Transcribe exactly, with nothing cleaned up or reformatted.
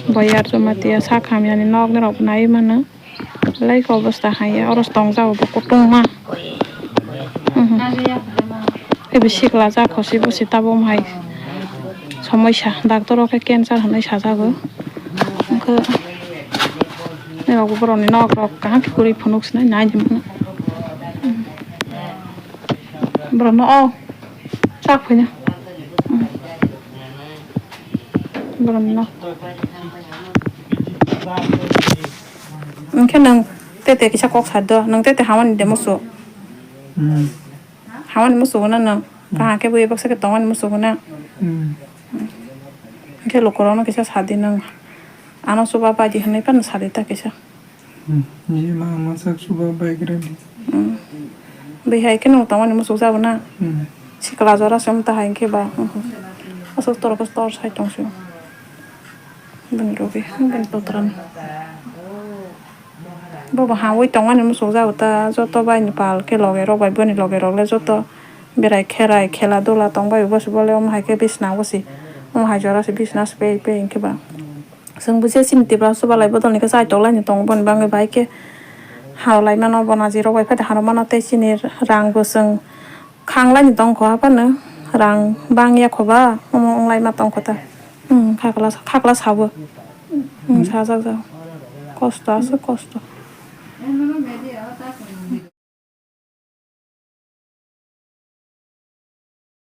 Boyar Jamatia sak hamyani nok norok nai mano. Belai khe obostha hai ya, oro tong jago bo kutung ma. Mhm. Ebe sikla jak khosi bosi tabuk hai somoisa. Doctor o khe cancer hinwi sajago. Hwnkhe norok borokni nok rok kaham khe kwrwi phunuk sinai nai di mano. Mhm. Borokno o chak phai na. Mhm. Borokno. Hwnkhe nwng tete kisa kok sa do, nwng tete hamani de musu. Hmm. Hamani musu gana nwng. Hmm. Kaham khe bui baksa khe tongmani musu gana. Hmm. Hwnkhe lukurokno kisa sa di nwng. Ano chuba bai di hwnwi phano sa di ta kisa. Hmm. Ni ma masa chuba bai gra di. Hmm. Bihai khe nwng tongmani musu jago na. Hmm. Sikla jora se wng ta hai khe ba. Hmm. Aswk tor khe tor sai tong se. Bini rwgwi, bini putrano. Bobo hamwi tongmani muchukjago ta, joto bai ni pal khe loge rok bai boni loge rok le joto berai kherai khela dula tong bai bo se, bo le omo hai khe bisna bo se, omo hai jora se bisna se pei pei hwnkhe ba. Chwng buji ya chini Tripura chuba lai bodol ni khe chai tok lai ni tongo, boni bagwi bai khe ha rw lai mano, bo naji rok bai phai da ha rw mano tei chini rang bo chwng. Khanglai ni tongkho haphano rang bangya khoba, omo wnglaima tongkho ta. Hmm, khakla, khakla sabo. Hmm, sajak jak. Kosto, aswk kosto.